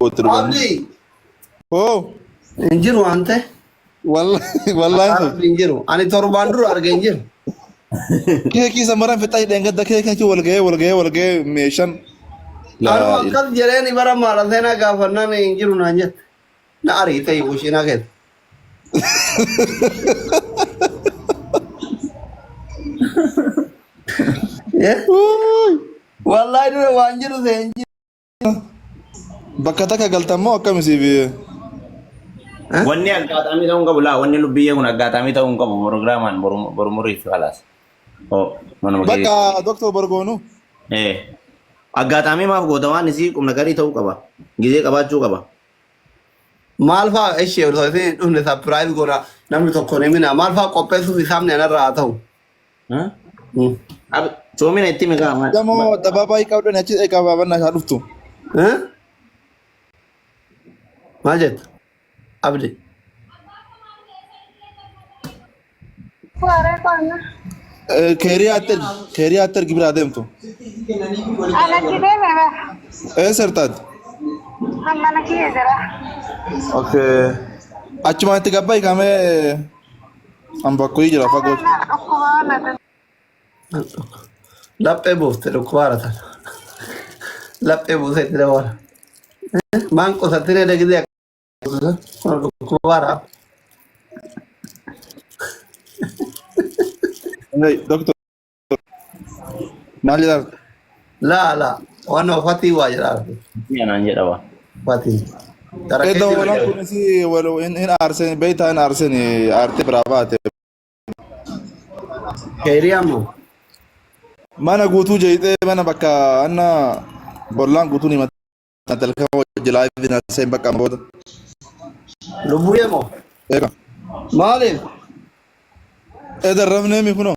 Itti dhufanii. Abdi Hoo hin jiru waan ta'e. wallahi wallahi Rabbi hin jiru. Ani torbaan dura arge hin jiru. Keekii samaran fixaa hidheen gadda keekii achi wal ga'ee wal ga'ee wal ga'ee meeshaan. Anuma akkas jedheen bara maala seenaa gaafannaan hin jiru naan jette. Na ariite kushiinaa keessa. Wallahi dura waan jiru ta'e hin jiru. Bakka takka galtan moo akkam isiif? Wanni aggaataamii ta'uu hin qabu laa wanni lubbiyyee kun aggaataamii ta'uu hin qabu porogiraamaan boru muriif kalaas. Oo manuma kee. Bakka doktor Borgoonu. Eh. Aggaataamii maaf goota waan isii qubna garii ta'uu qaba. Gizee qabaachuu qaba. Maal fa'aa ishee osoo isin hin dhufne sapiraayiz goona namni tokko ni mina maal fa'aa qopheessuuf isaamni anarraa haa ta'u. Ab coomina itti mikaa maal. Gamoo dabaabaayii qabdan achi eegaa baabannaa isaa dhuftu. Eh? Maal jetta? Abdi. Waree qonna. Keeriyaa ergi biraa deemtu. Anatti deeme bara. Eessa hirtaati? Mana kiyya jira. Okay. Achumaan itti gabaa hiikamee an bakkoyii jira fagoo. Na dhukkuba na Laphee buufte dhukkubaara tana. Laphee buusee itti dabala. Maan qusattee dhagidee akka dhukkubaara. Hey, doctor. Maal jedhaa? Laa laa waan uffati waa jedhaa. Anaan jedha waa. Uffati. Gara Edda keetti hoolaan kunis hin aarsen beektaa hin aarsen aartee biraa baate. Keerii ammoo. Mana guutuu jeeqxee mana bakka anna ollaan guutuun himata talka wajji laayivii na seen bakka booda. Lubbuu yemoo. Eega. Maaliif? Edda rafnee mi kunoo.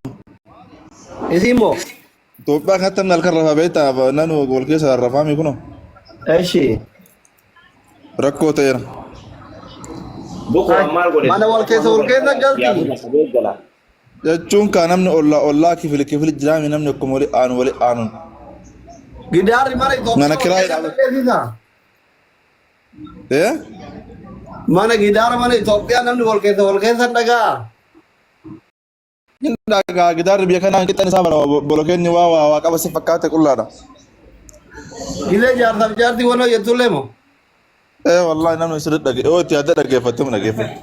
Isiin moo? Itoophiyaa kanatti namni halkan rafaa beektaa nanu wal keessa rafaa mi kunoo. Eshi. Rakkoo ta'eera. Bukoo maal godhe? Mana wal keessa galti. Jechuun kaa namni ollaa ollaa kifili kifili jiraami namni akkuma wali aanu wali aanuun. Gidaarri mana Itoophiyaa Mana wal kiraayii keessa dhaabatu. dhageessisa. Eh? Mana gidaara mana Itoophiyaa namni wal keessa dhagaa. Hin dhagaa gidaarri biyya kanaa qixxeen isaa bara bolokeenni waa waa waa qaba si fakkaate qullaadha. Gilee jaarsaaf jaartii waan hojjettullee moo? Eh wallahi namni sirri dhage yoo itti yaadde dhaggeeffatte mu dhaggeeffatte.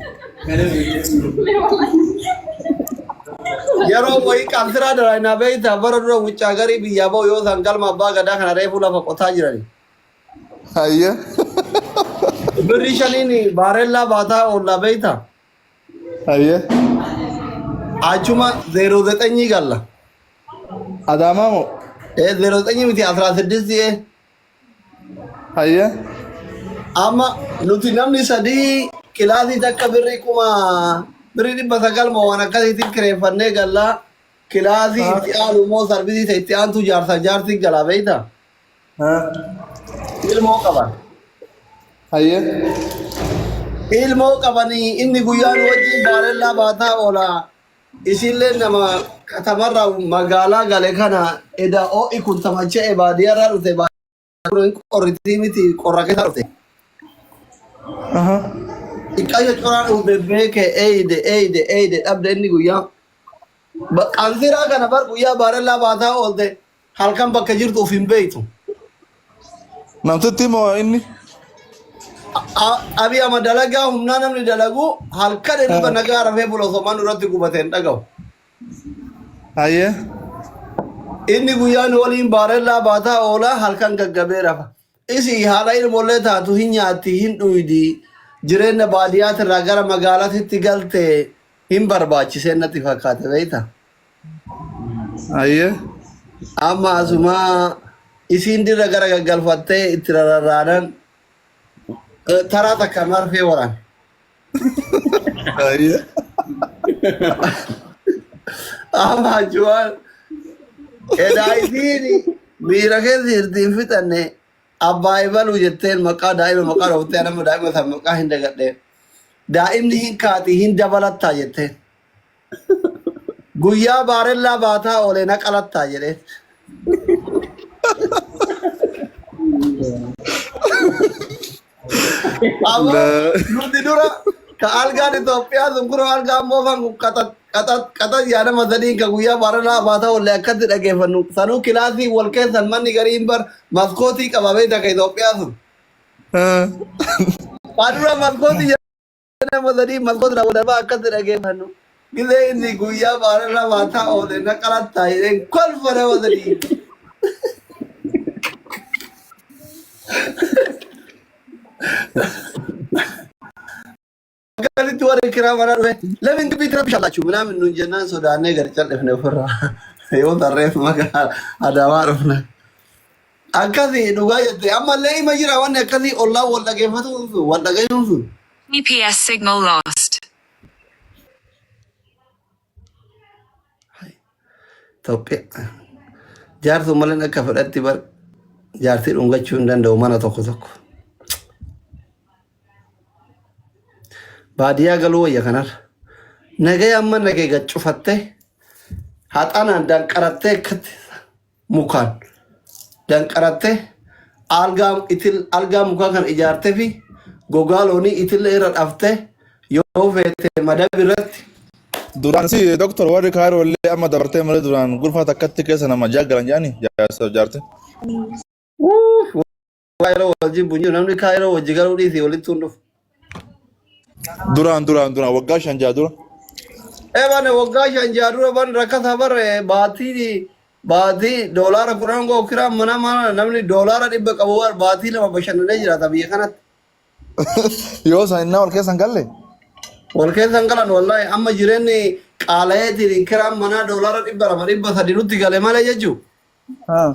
Yeroo wayii qabsiraa dalagnaa beektaa bara dura wuccaa garii biyyaa ba'u yoo isaan galma abbaa gadaa kana reefuu lafa qotaa jirani. Hayya. Birri shaniin baarellaa baataa oollaa beektaa? Hayya. Achuma zeeroo zexenyii galla. Adaamaa moo? Ee zeeroo zexenyii miti asraa siddistii ee. Hayya. Amma nuti namni sadii kilaasii takka birrii kuma birrii 900 moo waan akkasiitiin kireeffannee gallaa. Kilaasii itti aanu immoo sarvisii isa itti aantu jaarsa jaartiin galaa beektaa? Ilmoo qaban. Hayyee. Ilmoo qabanii inni guyyaan wajjin baarellaa baataa oola. Isillee nama katamarraa magaalaa gale kana eda ho'i kun tamacha'e baadiyyaarraa dhufe baadiyyaa qorritii miti qorra keessa dhufe. Xiqqayyo coraan dhufe beeke eeyde eeyde eeyde dhabde inni guyyaa. Qansiraa kana bar guyyaa baarellaa baataa oolte halkan bakka jirtu of hin beektu. Namtitti moo inni? Abii ama dalagaa humnaa namni dalagu halkan hirriba nagaa rafee bula osoo manni irratti gubate hin dhagahu. Hayyee. Inni guyyaan waliin baarellaa baataa oolaa halkan gaggabee rafa. Isi haala ilmoollee taatu hin nyaatti hin dhuydi jireenya baadiyyaatirraa gara magaalaatitti galte hin barbaachisee natti fakkaate beekta. Hayyee. Amma asumaa isiin dirra gara gaggalfattee itti rarraanan taraa takka marfee waraan. Hayyee. Amma achumaan edaa isiin miira keessa jirti hin fixanne abbaa ibaluu jetteen maqaa daa'ima maqaa dhooftee nama daa'ima san maqaa hin dagadhe. Daa'imni hin kaati hin dabalattaa jetteen. Guyyaa baarellaa baataa oole na qalattaa jedheen. Ammoo nuti dura ka algaan Itoophiyaa sun kunoo algaan moofaan kun qaxat qaxat qaxat yaadama sadiin ka guyyaa baarellaa baataa oole akkatti dhageeffannu. Sanuu kilaasii wal keessan manni gariin bar maskootii qaba beekta ka Itoophiyaa sun. Ka dura maskootii nama sadii maskoota nama darbaa akkatti dhageeffannu. Gisee inni guyyaa baararraa baataa oole na qalattaa jedheen kolfa nama sadii. Akkasitti warri kiraa mana dhufe lamin dubbii tirabbishaallachu minaamin nuun jennaan sodaannee gadi cal'ifne ofirraa. Yoo tarreef maqaa adabaa dhufne. Akkasi dhugaa jette ammallee ima jira wanni akkasii ollaan wal dhageeffatuun sun wal dhagayuun sun. GPS signal lost. Itoophiyaa. Jaartuu malee akka fedhatti bar jaartii dhungachuu hin danda'u mana tokko tokko. Baadiyyaa galuu wayya kanarra. Nagaya amma nagee gad cufattee haxanaan danqarattee akkatti mukaan danqarattee algaa itil algaa mukaa kan ijaartee fi gogaa loonii itilla irra dhaftee yoo feete madabi irratti Duraan si doktor warri kaayiroo illee amma dabartee malee duraan gulfaa takkatti keessa nama jaaggalan jedhani jaarsa jaarte. Kaayiroo wajjin bunyu namni kaayiroo wajji galuu dhiisii walitti hin dhufu. Duraan duraan duraan waggaa 5 6 dura. Eebane waggaa 5 6 dura ban rakkata bare baatii baatii $10 goo kiraan mana mana namni $100 qabu war baatii 2 bashannanee jiraata biyya kanatti. Yoo isaan innaa wal keessa hin galle. Wal keessa hin galan wallaahi amma jireenyi qaala'eetiin kiraan manaa $200 300 nutti gale malee jechuudha.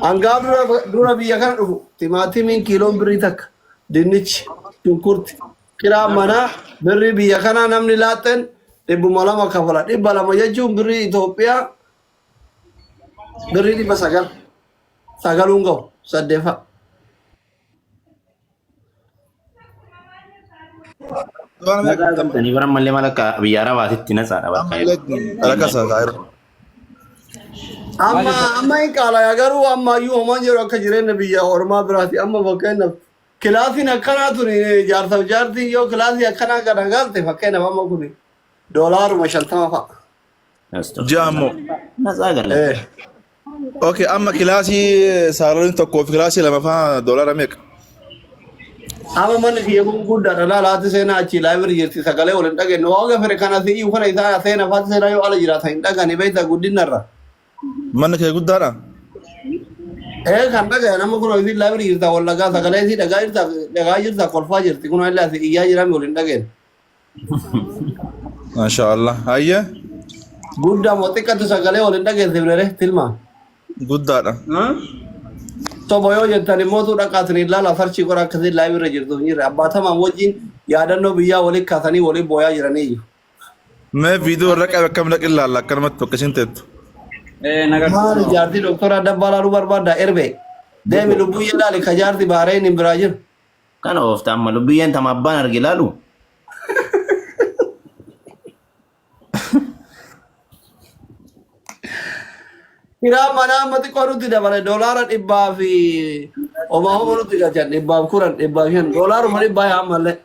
Hangaa dura dura biyya kana dhufu timaatimiin kiiloon birrii 1 dinnichi shunkurti kiraan manaa birrii biyya kanaa namni laaxxeen 200 kafala 200 jechuun birrii Itoophiyaa birrii 900 sagaluun gahu saddeefa. Nagaa qabdanii bara mallee maal akka biyya arabaatitti natsaadha bakka Ammallee rakkasa kaayiroo. Amma amma hin qaalaya garuu amma iyyuu homaan jedhu akka jireenya biyya ormaa biraati amma fakkeenyaaf kilaasiin akkanaa tun jaarsaaf jaartiin yoo kilaasii akkanaa kana galte fakkeenyaaf amma kun $50 fa'a. Ji'a ammoo. Natsaa galan. Okay, amma kilaasii saalooniin tokkoo fi kilaasii lama faa doolaara meeqa? Amma manni kiyya kun guddaadha laala haati seenaa achii laayibiri jirti sagalee wal hin dhageenyu. Waaqa fedhe kana si iyyuu kana isaa seenaa faati seenaa yoo ala jiraata hin dhagani beektaa guddinarra. Manni kee guddaadha? Ee kan dhagayan amma kun isiin laayibiri jirta wal dhagaa sagalee isii dhagaa jirta dhagaa jirta kolfaa jirti kun illee asii iyyaa jirami wal hin dhageenyu. Maasha Allah. Hayyee Guddaa moo xiqqatu sagalee wal hin dhageessifne tilmaa. Guddaadha. Soba yoo jettan immoo tu dhaqaatiin ilaala farchii qora akkasii live irra jirtu hin jirre abbaatamaan wajjin yaadannoo biyyaa waliin kaasanii waliin booyaa jiranii jiru. Mee viidiyoo irra qabe akkam dhaqi ilaalla akkanumatti bakka isin teettu. Maali jaartii doktora dabbaa laaluu barbaadda erbe deemi lubbuu ilaali ka jaarti baareen hin biraa jiru. Kana oofta amma lubbiyyeen tama abbaan arge laalu. Kiraa manaa amma xiqqoo nutti dabale $100 fi homaa homa nutti galchan 110 105 $100 yaa ammallee.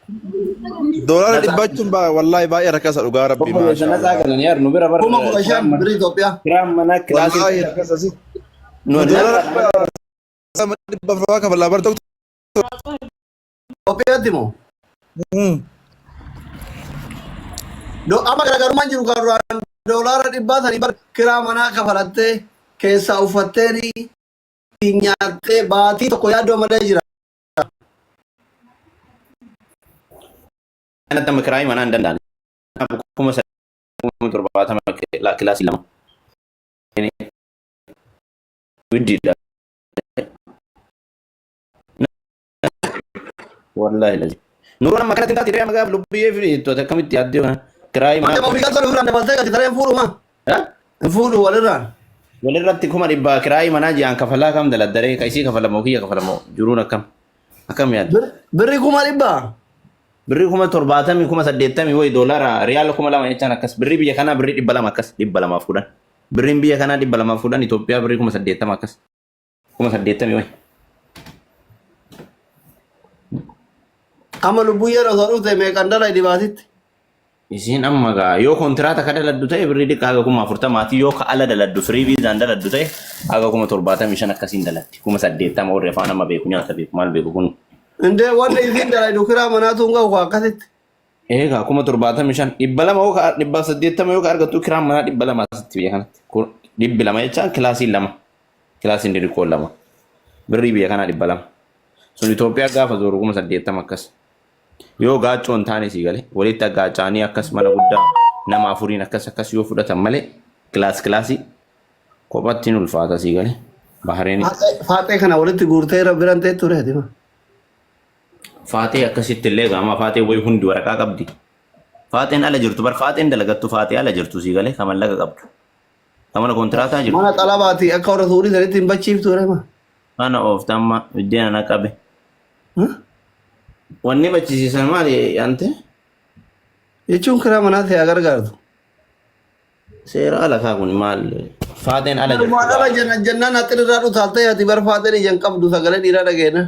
$100 jechuun wallaahi baay'ee rakkasa dhugaa rabbii Obboleessa maashaa natsaa Allah. galan yaar nu bira bar 15,000 birrii Itoophiyaa. kiraan manaa kilaasii Wallaahi rakkasa si. nu $400 kafalaa bar tokko. Itoophiyaatti moo? Amma garaagarummaan jiru kan duraan $100 sanii bar kiraa manaa kafalattee keessaa uffattee nyaattee baatii tokko yaaddoo malee jira. Kanatti amma kiraayii manaa hin danda'an. 3,070 kilaasii lama. Widdiidha. Wallaahi lazim. Nuruun amma kanatti hin taate amma gaafa lubbiyyee fi itti akkamitti yaaddee kana kiraayii Amma manaa. ofii galtoon ofirraan dabaltee gati taree hin fuudhu maa? Ha? Hin fuudhu walirraan. Walirratti 100,000 kiraayii manaa ji'aan kafalaa kam daladdaree ka isii kafalamoo kiyya kafalamoo jiruun akkam akkam yaadda? Birri 100,000? Birrii 70,000 80,000 wayi doolaara riyaala 2,000 jechaan akkas birrii biyya kanaa birrii 200 akkas 210. Birriin biyya kanaa 210 Itoophiyaa birrii 80,000 akkas. 80,000 wayi. Amma lubbuyyeen osoo dhufte meeqan dala dibaatitti? Isiin amma gaa yoo kontiraata ka daladdu ta'e birrii xiqqaa haga 40,000 yoo ka ala daladdu firii viizaan daladdu ta'e haga 75,000 akkasiin dalatti. 80,000 warri afaan amma beeku nyaata beeku maal beeku kun. Indee wanni isiin dalaydu kiraa manaatu hin gahu akkasitti. Eegaa 75,000 200 yoo ka 180 yoo ka argattu kiraan manaa 200 asitti biyya kanatti. 200 jechaan kilaasiin lama. Kilaasiin diriqqoon lama. Birrii biyya kanaa 200. Sun Itoophiyaa gaafa zooru 80,000 akkas. Yoo gaaccoo hin taane sii gale walitti aggaaca'anii akkas mana guddaa nama afuriin akkas akkas yoo fudhatan malee kilaas kilaasii kophatti hin ulfaata sii gale. Bahareen Faaxee kana walitti guurtee irra biran teettu reeti. Faaxee akkasitti illee gaama faaxee wayi hundi waraqaa qabdi. Faaxeen ala jirtu bar faaxeen dalagattu faaxee ala jirtu sii galee ka mallaqa qabdu. Ka mana kontiraataa jirtu. Mana xalabaati akka warra suurii sanitti hin bachiiftu reema. Mana oofta amma biddeena na qabe. Wanni bachisiisan maali ante? Jechuun kiraa manaa ta'e gargaartu. Seera ala kaa kun maal? Faaxeen ala jirtu. Waan ala jenna jennaan haxxin irraa dhutaaltee ati bar faaxeen ijaan qabdu sagalee dhiiraa dhageena.